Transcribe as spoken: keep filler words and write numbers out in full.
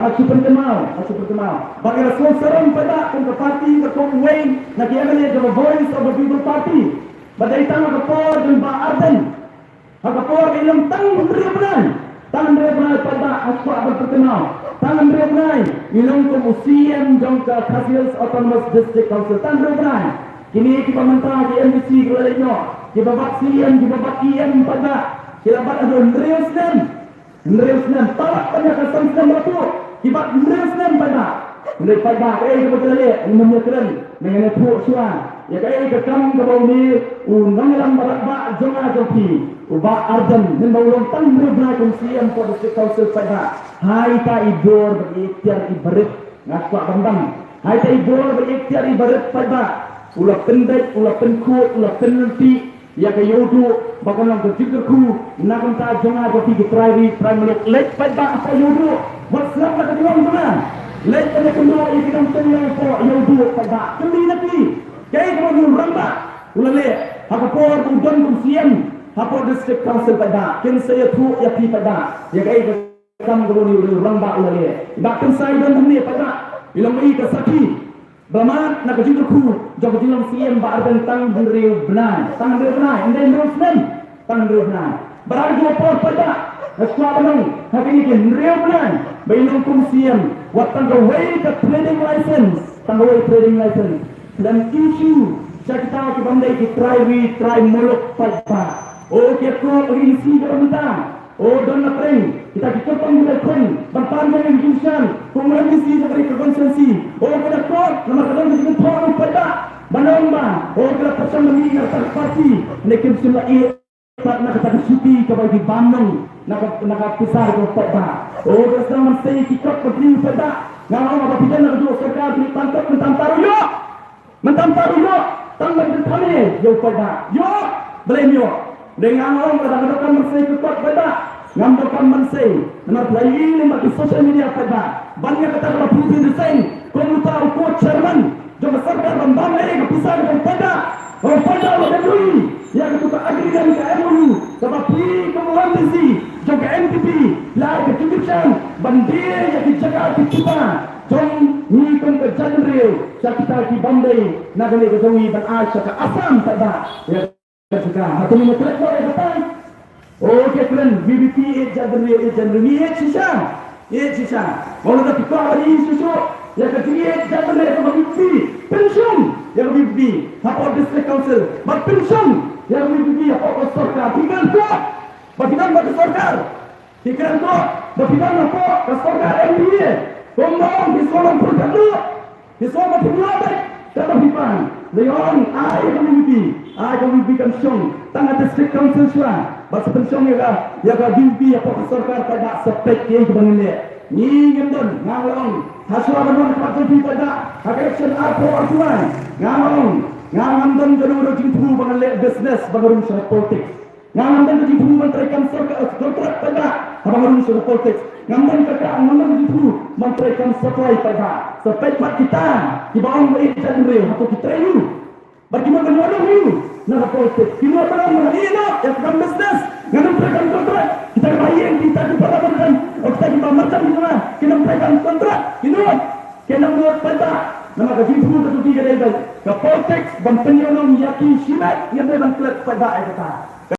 Ha shu pynkynmaw, ha shu pynkynmaw. Ba ka la sngewsarong paidbah kum ka party, ka kum uwei na ki M L A jong ka Voice of the People Party. Ba dei tang ha ka por jong Bah Ardent, ha ka por ba i long tang hynriew bnai, tang hynriew bnai paidbah, ha shu pynkynmaw. Tang hynriew bnai i long kum u C E M jong ka Khasi Hills Autonomous District Council, tang hynriew bnai. Kine kiba mynta ki M D C ki la leit noh, kiba bat C E M, kiba bat E M paidbah, ki la bat haduh hynriew snem. Hynriew snem, palat ban ïa ka san snem la tuh, ki bat hynriew snem paidbah. Hynrei paidbah, kaei kaba ki la leh, ngim ïakren, ngan ïathuh shuwa ïa kaei ka kam kaba une u nongïalam ba radbah jong nga jong phi, u Bah Ardent, mynba u long tang hynriew bnai kum C E M for District Council paidbah. Hai ta i bor bad i iktiar iba rit, nga kwah ban ban. Hai ta i bor bad i iktiar iba rit paidbah, u la pyndait, u la pynkhuid, u la pynlynti ïa ka Ïewduh ba kan long ka jingkyrkhu na ka bynta jong nga jong phi ki trai ri trai muluk. Leit paidbah hapoh Ïewduh, wat sngap na ka jinglong jong nga. Leit ban ïakynduh ïa ki nongpynlong hapoh Ïewduh paidbah. Kylli na ki, kaei kaba une u rangbah u la leh ha ka por ba u don kum C E M hapoh District Council paidbah. Kin sa ïathuh ïa phi paidbah ïa kaei ka kam kaba une u rangbah u la leh. Bah Khynsai don hangne paidbah, i long i ka sakhi ba la mad na ka jingkyrkhu jong ka jinglong C E M Bah Ardent tang hynriew bnai, tang hynriew bnai, ym dei hynriew snem, tang hynriew bnai. Bad ha kajuh ka por paidbah, nga sngewbha ban ong, ha kine ki hynriew bnai ba i long kum C E M, wat tang kawei ka trading license, tang kawei trading license lym issue sha kita ki bym dei ki trai ri trai muluk paidbah. O ki akor, o ki lisi kiba mynta, o don na pdeng kita ki kyrpang kiba khun ban pan jong ki jingkyrshan kum u M D C jong ka ri ka constituency. O ka da kot namar ka don ka jingthoh ruh paidbah ban ong ba o ka da pyrshang ban ïa kata ka party ne kim shym la ïeh pat na kata ka shuti kaba ki bam nong na ka, na ka pisa ka paidbah. O ka da sdang ban sei ki kot ban pynïoh paidbah. Nga ong ba phi don na ka juh sorkar phi pan kot mynta mynta ruh ïoh. Mynta mynta ruh ïoh, tang ban pynthame ïa u paidbah. Ïoh, balei ym ïoh? Dei nga ong lada nga donkam ban sei ka kot paidbah, ngam donkam ban sei. Namar phi la ïohi lyngba ki social media paidbah ban ïa kata kaba phi phi resign kum uta u co-chairman jong ka sorkar ban bam ei ka pisa ka jong u paidbah. Ka u paidbah u la dep ïohi ïa kata ka agreement, ka M O U kaba phi kum u M D C jong ka N P P la ai ka jingkyrshan ban die ïa ki jaka ki jaka jong ngi kum ka jaitbynriew sha kita ki bym dei na kane ka jong ngi ban ai sha ka Assam paidbah. Ïa ka jaka, hato ngin ïa klet noh ïa kata? O, ki kren V P P ïeit jaitbynriew, ïeit jaitbynriew, ngi ïeit shisha, ïeit shisha. Mawlada phi kwah ban ïeit shisha ïa ka jingïeit jaitbynriew kaba V P P, pynshong ïa ka V P P hapoh District Council, bad pynshong ïa ka V P P hapoh ka sorkar. Phi kren kot ba phi don bad ka sorkar. Phi kren kot ba phi don hapoh ka sorkar M D A. Kumno phi sngewlong pyrkhat lut? Phi sngewbha phi lut beit katba phi pan. Lei ong ai ka V P P, ai ka V P P kan shong tang ha District Council shuwa. Bad sa pynshong ïa ka, ïa ka V P P hapoh ka sorkar paidbah, sa peit kiei kiba ngin leh. Ngi ngim don, nga la ong ha shuwa ban wan ka pat jong phi paidbah ha ka election arphew arphew lai. Nga la ong nga ngam don kano kano jingthmu ba ngan leh business ba nga rung sha politics. Nga ngam don ka jingthmu ban trei kam sorkar, eh, kontrak paidbah haba nga rung sha ka politics. Ngam don ka, ka, ngam don ka jingthmu ban trei kam supply paidbah. Sa peit pat kita kiba ong ba ïeit jaitbynriew, hato ki trei ruh? Bad ki mut ban wan ïoh na ka politics. Ki mut ban ong ba ngan ïeh noh ïa ka kam business, ngan ym trei kam kontrak. Kita kiba ïeng, kita kiba la ban, o kita kiba marjan ki jong nga, kin ym trei kam kontrak. Ki mut, kin ym mut paidbah. Namar ka jingthmu ka jong ki ka dei ba ka politics ban pynïoh nong ïa ki shimet, ngim dei ban klet paidbah ïa kata.